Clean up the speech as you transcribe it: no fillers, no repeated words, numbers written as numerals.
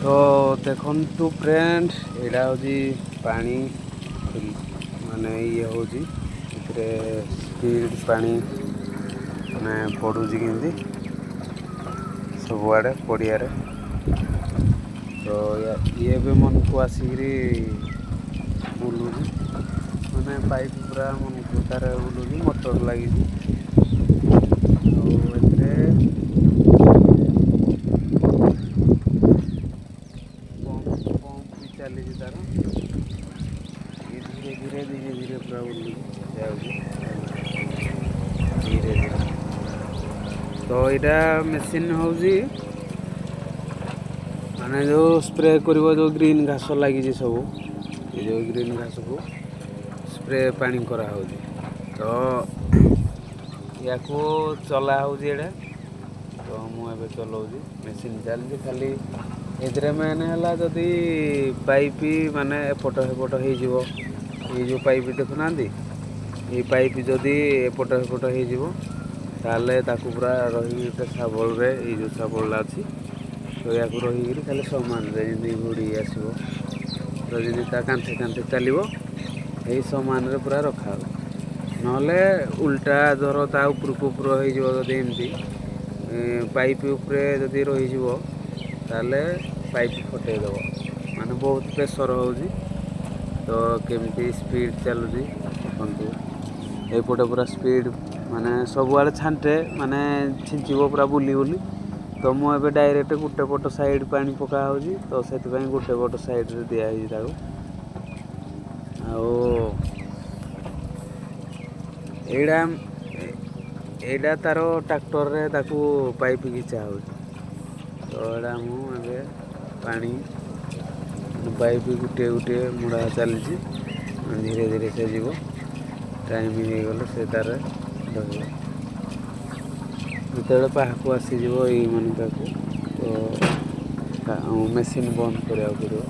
ତ ଦେଖନ୍ତୁ ଫ୍ରେଣ୍ଡ, ଏଇଟା ହେଉଛି ପାଣି, ମାନେ ଇଏ ହେଉଛି, ଏଥିରେ ସ୍ପିଡ଼ ପାଣି ମାନେ ପଡ଼ୁଛି କେମିତି ସବୁଆଡ଼େ ପଡ଼ିଆରେ। ତ ଇଏ ଏବେ ମନକୁ ଆସିକିରି ବୁଲୁଛି, ମାନେ ପାଇପ୍ ପୁରା ମନକୁ ତାର ବୁଲୁଛି, ମୋଟର ଲାଗିଛି। ଆଉ ଏଥିରେ ପମ୍ପ ବି ଚାଲିଛି ତାର। ଇଏ ଧୀରେ ଧୀରେ ଧୀରେ ଧୀରେ ପୁରା ବୁଲୁଛି, ଯାଉଛି ଧୀରେ ଧୀରେ। ତ ଏଇଟା ମେସିନ୍ ହେଉଛି, ମାନେ ଯେଉଁ ସ୍ପ୍ରେ କରିବ, ଯେଉଁ ଗ୍ରୀନ୍ ଘାସ ଲାଗିଛି ସବୁ, ଏ ଯେଉଁ ଗ୍ରୀନ୍ ଘାସକୁ ସ୍ପ୍ରେ ପାଣି କରାହେଉଛି। ତ ୟାକୁ ଚଲା ହେଉଛି ଏଇଟା। ତ ମୁଁ ଏବେ ଚଲାଉଛି, ମେସିନ୍ ଚାଲିଛି ଖାଲି। ଏଥିରେ ମେନ୍ ହେଲା ଯଦି ପାଇପ୍ ମାନେ ଏପଟ ସେପଟ ହେଇଯିବ, ଏଇ ଯେଉଁ ପାଇପ୍ ଦେଖୁନାହାନ୍ତି, ଏଇ ପାଇପ୍ ଯଦି ଏପଟ ସେପଟ ହେଇଯିବ, ତାହେଲେ ତାକୁ ପୁରା ରହିକି ଗୋଟେ ଶାବଳରେ, ଏଇ ଯେଉଁ ଶାବଳଟା ଅଛି, ତ ୟାକୁ ରହିକିରି ଖାଲି ସମାନରେ ଯେମିତି ଘୋଡ଼ି ଆସିବ, ତ ଯେମିତି ତା କାନ୍ଥେ କାନ୍ଥେ ଚାଲିବ, ଏଇ ସମାନରେ ପୁରା ରଖାହେବ। ନହେଲେ ଉଲ୍ଟା ଧର ତା ଉପରକୁ ଉପର ହେଇଯିବ, ଯଦି ଏମିତି ପାଇପ୍ ଉପରେ ଯଦି ରହିଯିବ, ତାହେଲେ ପାଇପ୍ ଫଟେଇ ଦେବ। ମାନେ ବହୁତ ପ୍ରେସର୍ ହେଉଛି। ତ କେମିତି ସ୍ପିଡ଼ ଚାଲୁଛି ଦେଖନ୍ତୁ, ଏଇପଟେ ପୁରା ସ୍ପିଡ଼, ମାନେ ସବୁଆଡ଼େ ଛାଣ୍ଟେ, ମାନେ ଛିଞ୍ଚିବ ପୁରା ବୁଲି ବୁଲି। ତ ମୁଁ ଏବେ ଡାଇରେକ୍ଟ ଗୋଟେ ପଟ ସାଇଡ଼୍ ପାଣି ପକା ହେଉଛି, ତ ସେଥିପାଇଁ ଗୋଟେ ପଟ ସାଇଡ଼୍ରେ ଦିଆହେଇଛି ତାକୁ। ଆଉ ଏଇଟା ତାର ଟ୍ରାକ୍ଟରରେ ତାକୁ ପାଇପ୍ ଘିଚା ହେଉଛି। ତ ଏଇଟା ମୁଁ ଏବେ ପାଣି ପାଇପ୍ ଗୋଟିଏ ଗୋଟିଏ ମୁଡ଼ା ଚାଲିଛି, ଧୀରେ ଧୀରେ ସେ ଯିବ। ଟାଇମ୍ ହେଇଗଲେ ସେ ତାର ରହିବ। ଯେତେବେଳେ ପାହାକୁ ଆସିଯିବ ଏଇ ମାନକାକୁ, ତ ମେସିନ୍ ବନ୍ଦ କରିବାକୁ ପଡ଼ିବ।